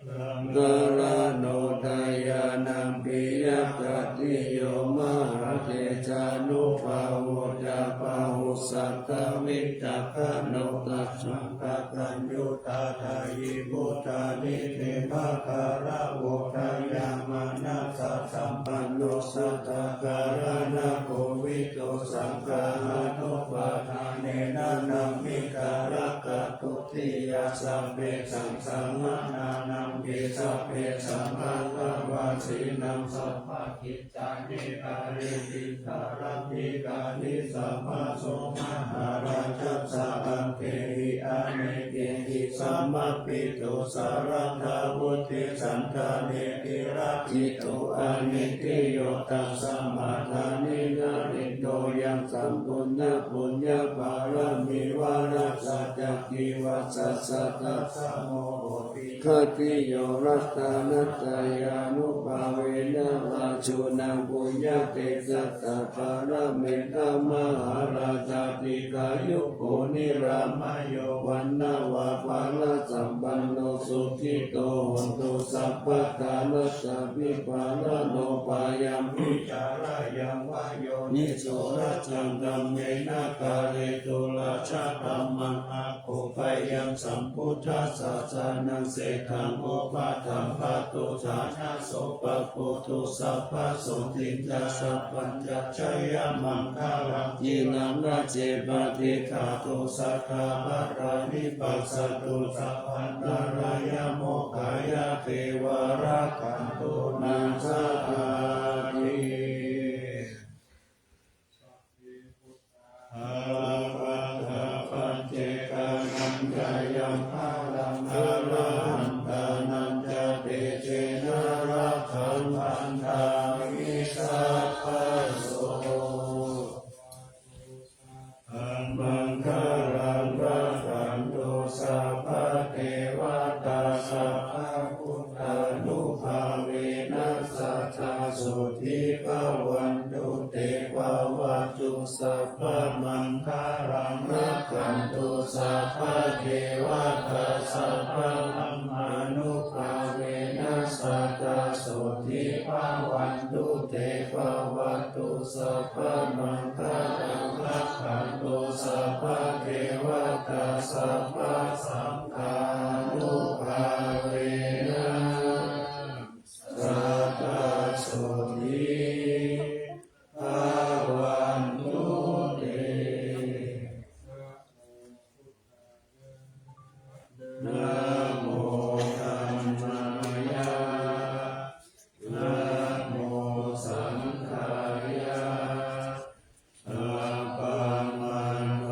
Maṅgalāno dāyānaṃ piyaṭṭhaciyo mahātejānubhāvo ca bāhusatthā vicakkhaṇo taddaṃ kataññutā dāyī buddhāniṭṭhimaggaravō dāyāmanāsā sampanno sattā karaṇakovido saṅghānubhādānena namitarakā dutiyā sabbesaṃ samaṇānaṃ pi sabbesaṃ gātavasīnaṃ sabbakic cāni karisi sārathikāni sabbaso mahārājassa aṅgehi anekehi samāhito sarathā buddhisandānehi rakkhitvā nitthiyo tasmā dāni narindo yaṃ sampuṇṇapuññaphalamī varassa ca divassa saddasamo hoti ādiyo ratanattayānubhāvena rājūnaṃ puññatejasā pāramī dhamma mahārājā dīghāyuko nirāmayo vaṇṇavapālasampanno sukhito hotu sabbadā. Laddhābhipālano bhayaṃ vicārāya va yoniso lajjaṃ dhammena kāretu lajjādhammaṃ a ko bhayaṃ sambuddhassāsanaṃ seṭṭhaṃ opātapatto jhānaso pakko to sabbaso tiñca sabbañca jayamaṅgalaṃ. Khīṇaṃ rājje patiṭṭhātu sadā balāni passato sabbantarāyamokkhaṃ yā devā rakkhantu na sāti. Balappattā paccekānañca yaṃ balaṃ arahantānañca tejena rakkhaṃ bandhāmi sabbaso. Maṅgalaṃ rakkhantu sabbadevatā sabbabuddhānubhāvena sadā sotthī bhavantu te. Bhavatu sabbamaṅgalaṃ rakkhantu sabbadevatā sabbadhammānubhāvena sadā sotthī bhavantu te. Bhavatu sabbamaṅgalaṃ rakkhantu sabbadevatā sabbasaṅghānubhāvena sadā sotthī bhavantu te. Namo dhammāya, namo saṅghāya, sabbamaṅgalaṃ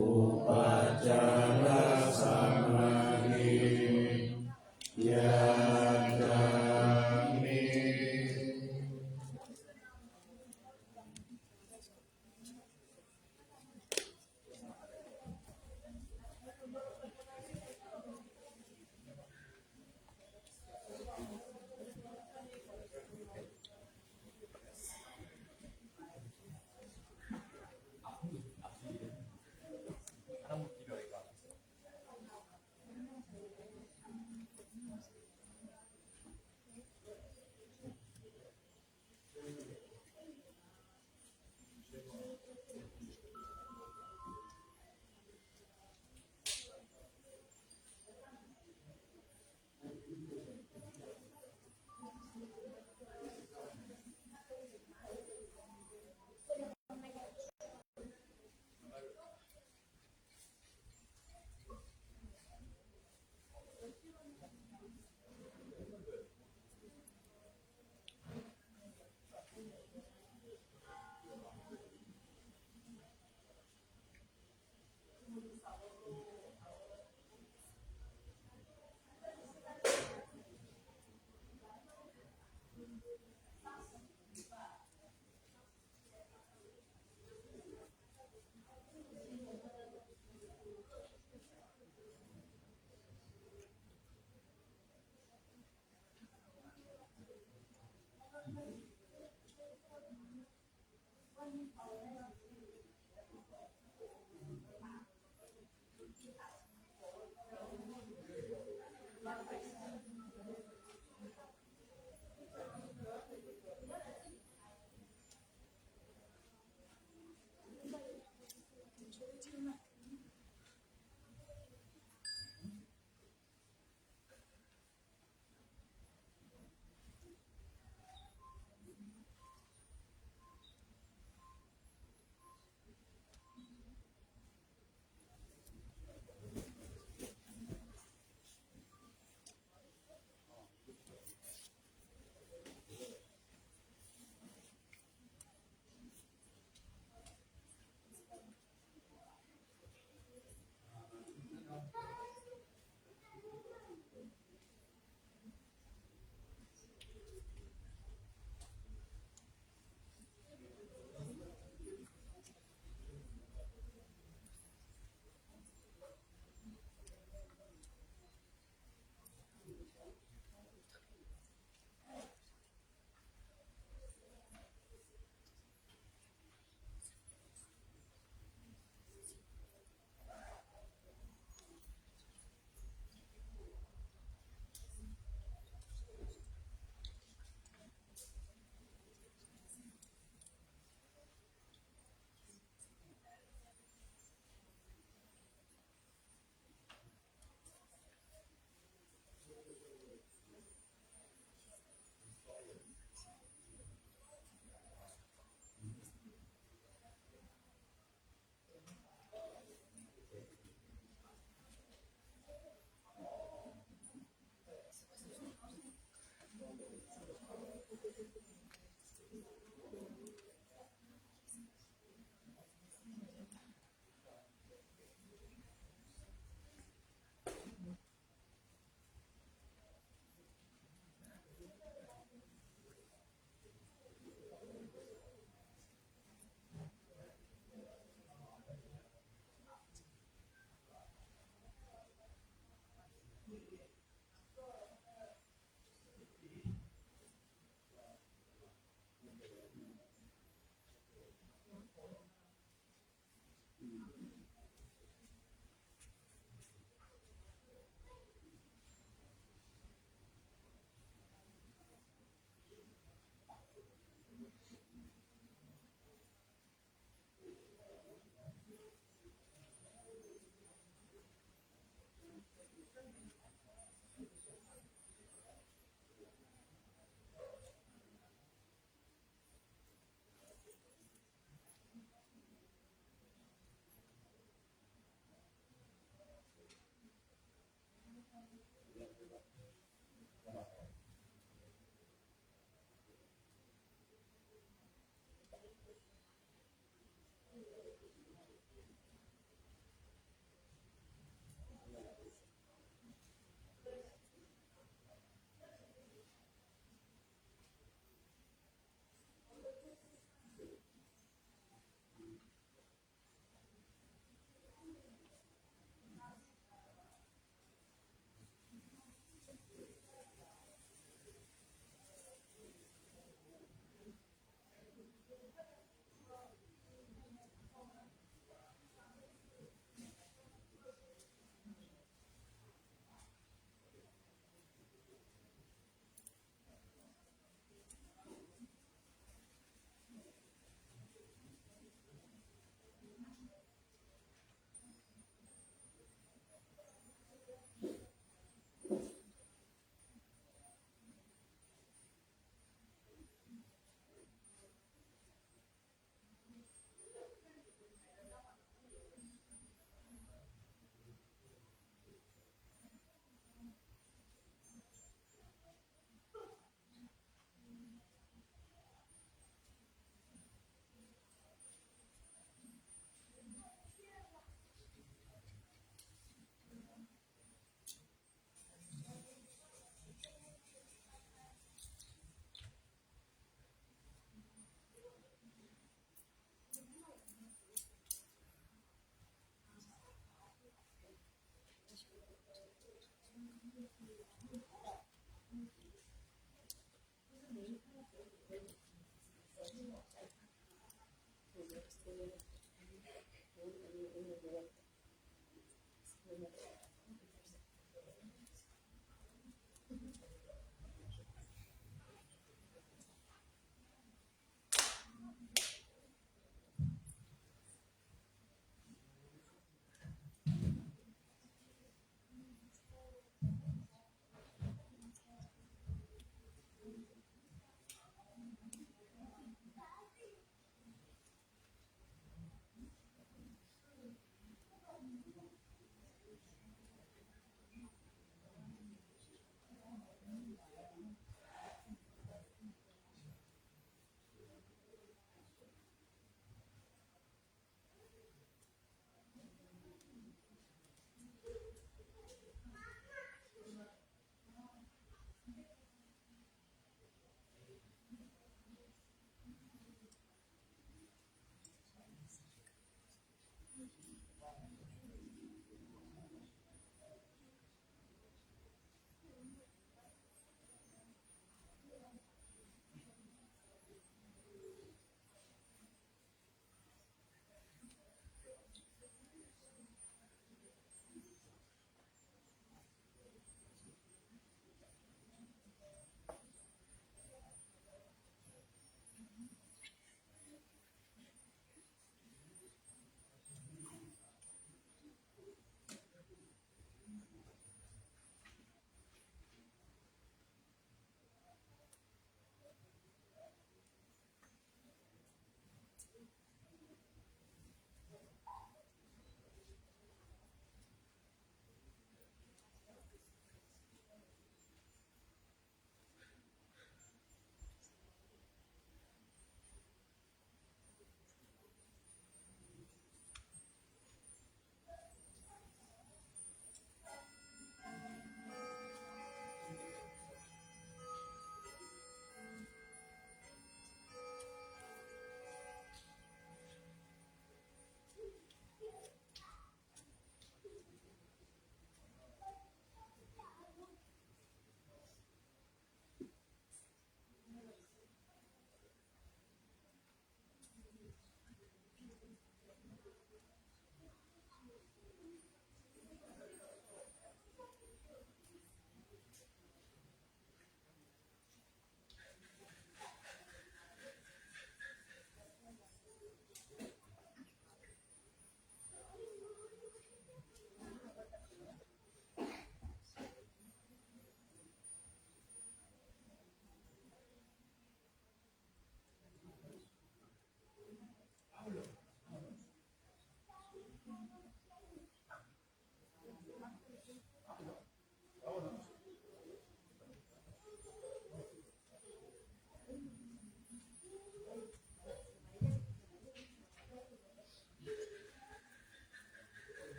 Upacārasamāhiṃ yācāmi.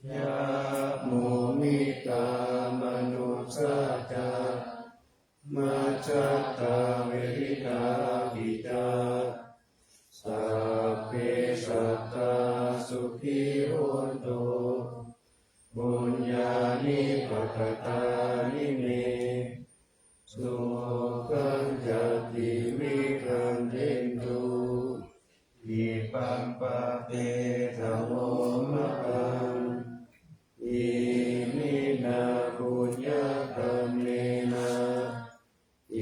Yā mudiṭṭhā manussā ca, majjhattā verikāpi ca, sabbe sattā sukhī hontu, puññāni pakatāni me, sukhañca tividhaṃ dentu, khippaṃ pāpetha vomataṃ. Iminā puññakammena,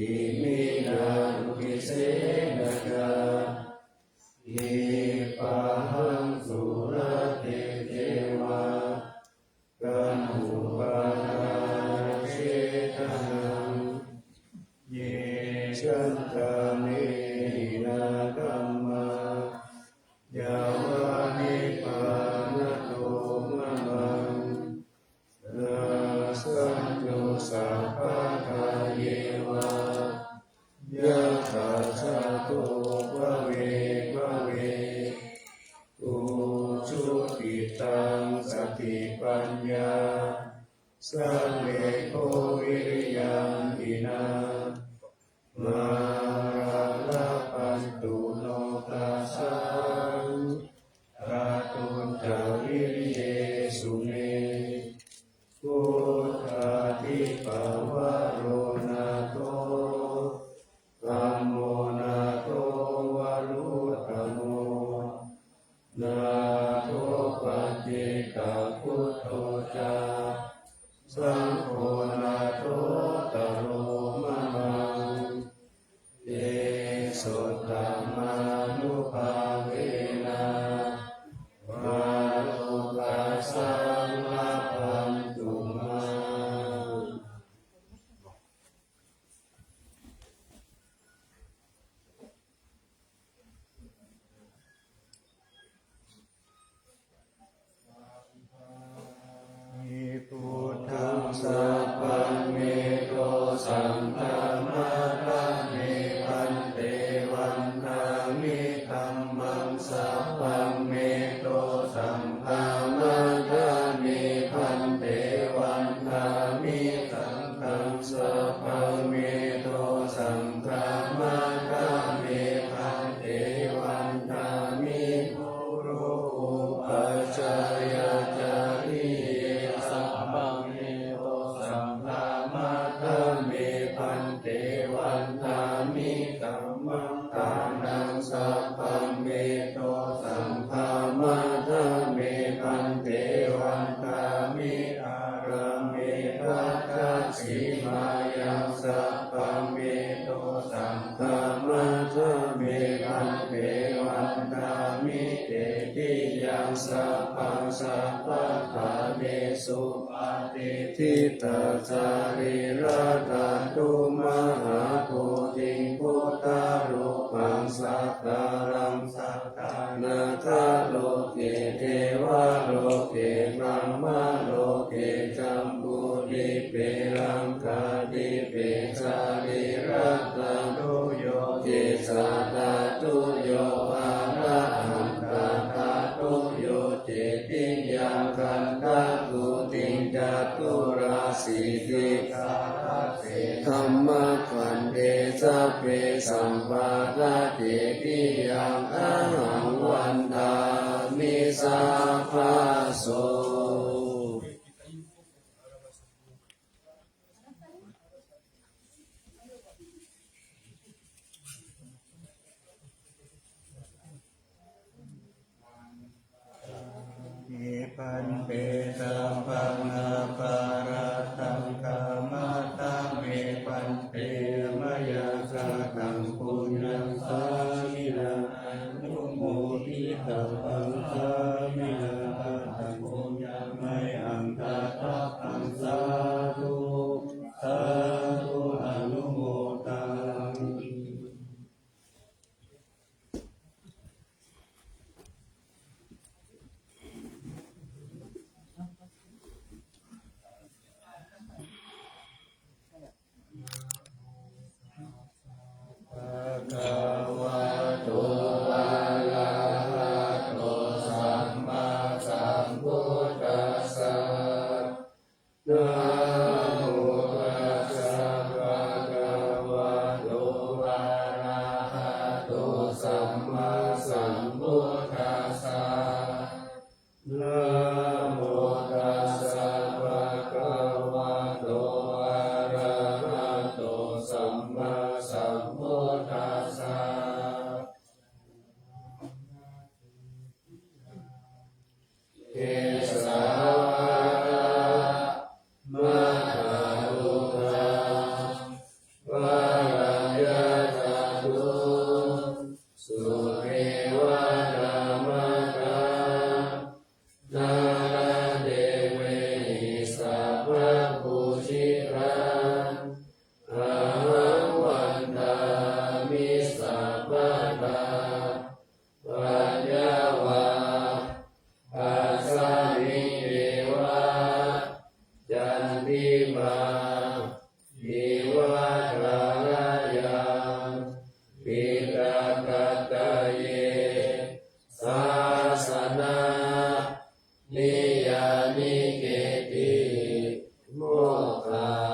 iminā uddisena ca, khippāhaṃ sulabhe ceva, taṇhupādānachedanaṃ. Ye santāne hinā dhammā, yāva nibbānato mamaṃ, nassantu sabbadā yeva, yattha jāto bhave bhave. Ujucittaṃ satipaññā, sallekho viriyamhinā, mārā labhantu nokāsaṃ, kātuñca viriyesu me. Buddhādhipavaro nātho, dhammo nātho varuttamo, nātho paccekabuddho ca, saṅgho nāthottaro mamaṃ. Tesottamānubhāvena, mārokāsaṃ labhantu mā. Buddhaṃ sabbaṃ me dosaṃ khamatha me bhante, vandāmi dhammaṃ sabbaṃ me dosaṃ khamatha me bhante, vandāmi saṅghaṃ sabbaṃ me dosaṃ khamatha me bhante, vandāmi guru upajjhāyācariye sabbaṃ me dosaṃ khamatha me bhante, vandāmi dhammaṃ dānaṃ sabbaṃ me dosaṃ khamatha me bhante, vandāmi ārāme dakkhiṇāyaṃ sabbaṃ me dosaṃ khamatha me bhante, vandāmi tetiyaṃ sabbaṃ sabbaṭṭhānesu patiṭṭhitā sarīradhātu mahābodhiṃ buddharūpaṃ sakkāraṃ satthā nakkha loke devaloke brahmaloke jambudīpe laṅkādīpe sarīradhātuyo esa dhātuyo arahantātuyo cetiyaṃ gandhakuṭiṃ caturāsītisahassadhammakkhandhe sabbe sampadaṃ cetiyaṃ ahaṃ vandāmi sabbaso. Bhante sabbaṃ aparādhaṃ khamatha me bhante, mayā kataṃ puññaṃ sāminā anumoditabbaṃ, sāminā kataṃ puññaṃ mayhaṃ dātabbaṃ, sādhu sādhu anumodāmi. Nikketi. Mokkha